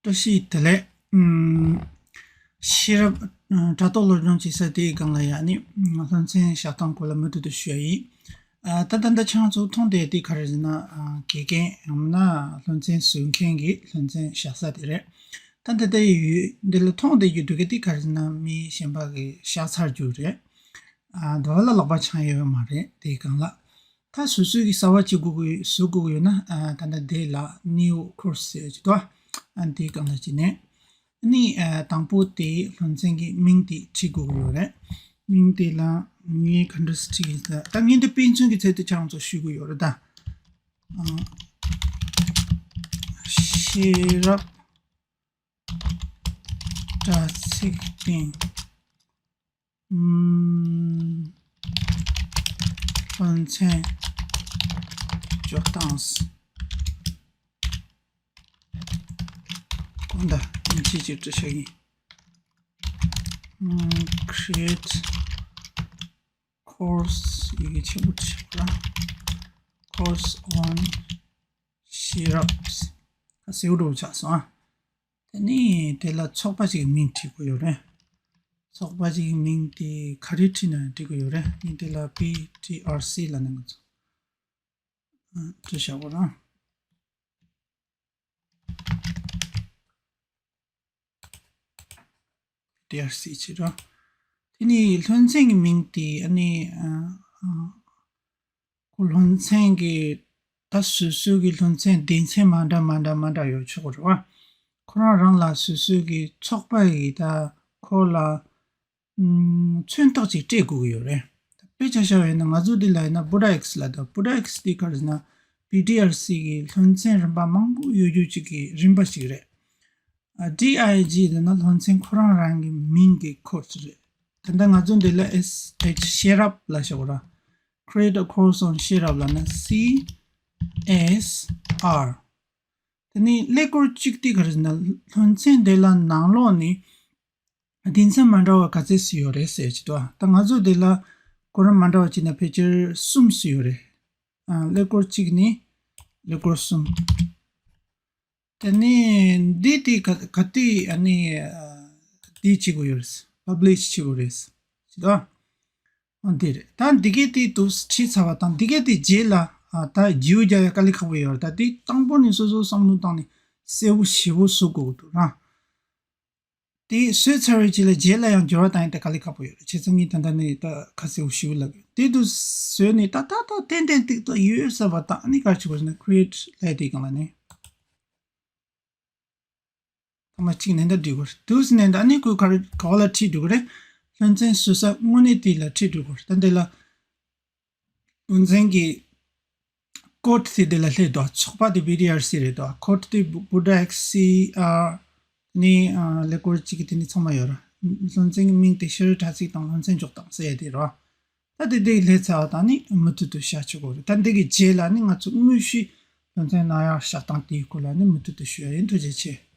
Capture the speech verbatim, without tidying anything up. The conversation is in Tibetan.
བཀྲ་ཤིས་བདེ་ལེགས། ཨམ། ཤེས་རབ་དྲ་ཐོག་སློབ་སྦྱོང་བྱེད་ས་དེའི་སྒང་ལ་ཡ་ནི་སློབ་ཚན་བཞག་སྟངས་སྐོར་ལ་མུ་མཐུད་དུ་ཞུ་ཡ་ཡིན། ཨ། ད་ད་ལྟ་ཁྱེད་རང་ཚོ་མཐོང་བསྡད་དེ་ག་རེ་ཟེར་ན། ཨ། དགེ་རྒན་ཡང་ན་སློབ་ཚན་བཟོ་མཁན་གྱི་སློབ་ཚན་བཞག་ས་དེ་རེད། ད་ད་ལྟ་ཡོད་འདི་ལ་མཐོང་བསྡད་རྒྱུ་འདུག་གི་དེ་ག་རེ་ཟེར་ན་མི་གཞན་པ་གིས་བཞག་ཚར་རྒྱུ་རེད། ཨ། འདི་བ་ལ་ལག་པ་འཆང་ཡོད་མ་རེད་དེའི་སྒང་ལ། ད་སོ་སོའི་གི་གསར་བ་ཅིག་དགོས་ཀྱི་ཡོད། བཟོ་དགོས་ཀྱི་ཡོད་ན། ཨ། ད་ལྟ་དེ་ལ་new course ཟེར་གྱི་འདུག་ཨ། འདིའི་སྒང་ལ་ཅིག་ནས་ནི། ཨ། དང་པོ་དེ་སློབ་ཚན་གྱི་མིང་དེ་བྲིས་དགོས་ཀྱི་ཡོད་རེད། མིང་དེ་ལ་ངས་ག་འདྲ་སེ་བྲིས་ཡིན་ཟེར། ད་ངས་འདི་དཔེ་མཚོན་གྱི་ཚད་དུ་ཁྱེད་རང་ཚོ་ཞུ་གི་ཡོད་རེད་ད། ཨ། ཤེས་རབ་དྲ་ཚིགས་སྟེང་ཨམ། སློབ་ཚན་འཇོག་སྟངས། གོང་ད་ཡིན་ཆེད་ཅིག་བྲི་ཤག་ཡིན། ཨམ། create course ཡི་གེ་ཆེན་པོ་བྲི་ཤག་ར། course on ཤེས་རབ། ད་སེའུ་འགྲོ་ཆགས་སོང་ཨ། དེ་ནས་དེ་ལ་ཚོགས་པ་ཞིག་གི་མིང་བྲིས་དགོས་ཡོད་རེད། ཚོགས་པ་ཞིག་གི་མིང་དེ་ག་རེ་བྲིས་ན་འགྲིག་གི་ཡོད་རེད། ངས་དེ་ལ་པི་ཊི་ཨར་སི་ལབ་ནས་ང་ཚོ་ཨ། བྲིས་བཞག་གོ་རང་། པི་ཊི་ཨར་སི་བྱེད་རོགས། དེ་ནས་སློབ་ཚན་གྱི་མིང་དེ་ཨ་ནི། ཨ། ཨ། ཁོ་སློབ་ཚན་གྱི་ད་སོ་སོའི་གི་སློབ་ཚན་སྡེ་ཚན་མ་འདྲ་མ་འདྲ་མ་འདྲ་ཡོད་ཆོག་གི་རེད་བ། ཁོ་རང་རང་ལ་སོ་སོའི་གི་ཚོགས་པ་ཡི་ད་ཁོ་ལ་ཨམ། མཚོན་རྟགས་ཅིག་སྤྲད་དགོས་ཀྱི་ཡོད་རེད། དཔེ་ཆ་བཞག་ཡོད་ན་ང་ཚོ་འདི་ལ་ཡིན་ན་བུ་ཌ་ཨེག་སི་ལ། ད་བུ་ཌ་ཨེག་སི་དེ་ག་རེ་ཟེར་ན་པི་ཊི་ཨར་སི་གི་སློབ་ཚན་རིམ་པ་མང་པོ་ཡོད་རྒྱུ་ཅིག་གི་རིམ་པ་ཞིག་རེད། ཨ། ཌི་ཨའི་ཇི་ལབ་ན་སློབ་ཚན་ཁོ་རང་རང་གི་མིང་གི་ཁོ་རེད། ད་ལྟ་ང་ཚོ་འདི་ལ་ཨེས་ཨེཆ་ཤེས་རབ་ལབ་ཤག་གོ་ར། Create a course on ཤེས་རབ་ལབ་ན་སི་ཨེས་ཨར། དེ་ནས་ཀླད་ཀོར་གཅིག་དེ་ག་རེ་ཟེར་ན་སློབ་ཚན་དེ་ལ་ནང་ལོགས་ནས་སྡེ་ཚན་མ་འདྲ་བ་ག་ཚད་ཙམ་ཡོད་རེད་ཟེར་གྱི་འདུག་ད་ང་ཚོ་དེ་ལ་གོ་རིམ་མ་འདྲ་བ་བྱས་ན་ཕལ་ཆེར་གསུམ་ཙམ་ཡོད་རེད། ཨ། ཀླད་ཀོར་གཅིག་ནས་ཀླད་ཀོར་གསུམ། དེ་ནས་འདི་དེ་ག་ག་དུས་ཨ་ནི། ཨ། འདི་བྱེད་དགོས་ཡོད་རེད། པབ་ལི་ཤི་བྱེད་དགོས་རེད། ཟེར་དོ། ཨ། འདི་རེད། ད་འདི་གའི་དེ་དུ་བྲིས་ཚར་བ་དང་འདི་གའི་དེ་རྗེས་ལ། ཨ། ད་བརྗེ་པོ་རྒྱག་ཡ་དཀའ་ལས་ཁག་པོ་ཡོད་རེད། ད་དེ་དང་པོ་ནས་སོ་སོ་བསམ་བློ་བཏང་ནས་གསལ་པོ་ཞེ་པོ་བཟོ་དགོས་ཀྱི་འདུག་ར། དེ་བཟོས་ཚར་བའི་རྗེས་ལ་རྗེས་ལ་ཡང་འགྱུར་བ་བཏང་ཡ་དེ་དཀའ་ལས་ཁག་པོ་ཡོད་རེད། བྱས་ཙང་ངས་ད་ལྟ་ནས་ད་ཁ་གསལ་པོ་ཞེ་པོ་ལབ་ཡོད། དེ་དུ་བཟོས་ནས་ད་ད་ད་ཏན་ཏན་ཏིག་ཏོ་ཡོད་ཟེར་བ་དང་ཨ་ནི་ག་རེ་བྱེད་དགོས་ཟེར་ན་create ལབ་ཡ་དེའི་སྒང་ལ་ནས། ཐ་མ་གཅིག་ནན་ཏན་འབྲི་དགོས། དུས་ནན་ཏན་ཨ་ནི་ཁོས་ག་རེ་ག་བ་ལ་ཁྲིད་འགྲོ་གི་རེད། སློབ་ཚན་བཟོ་ས་དངོས་གནས་དེ་ལ་ཁྲིད་འགྲོ་དགོས། ད་འདི་ལ་སློབ་ཚན་གྱི་ཀོ་ཌི་དེ་འདི་ལ་སླེབས་འདུག་ཚོགས་པ་དེ་བི་ཊི་ཨར་སི་རེད་འདུག་ཀོ་ཌི་དེ་བུ་ཌ་ཨེག་སི་ཨར་ནི་ཀླད་ཀོར་གཅིག་གི་དེ་ནི་ཚང་མ་ཡོད་ར། སློབ་ཚན་གྱི་མིང་དེ་ཤེས་རིག་དྲ་ཚིགས་དང་སློབ་ཚན་འཇོག་སྟངས་ཟེར་ཡ་དེ་རེད། ད་དེ་དེ་སླེབས་ཚར་བ་དང་ནི་མུ་མཐུད་དུ་བྱ་ཆོག་གི་རེད། ད་འདི་གི་རྗེས་ལ་ནི་ང་ཚོ་དངོས་གཞི་སློབ་ཚན་ནང་ཡར་བཞག་སྟངས་དེའི་སྐོར་ལ་ནི་མུ་མཐུད་དུ་ཞུ་ཡ་ཡིན། ཐུགས་རྗེ་ཆེ།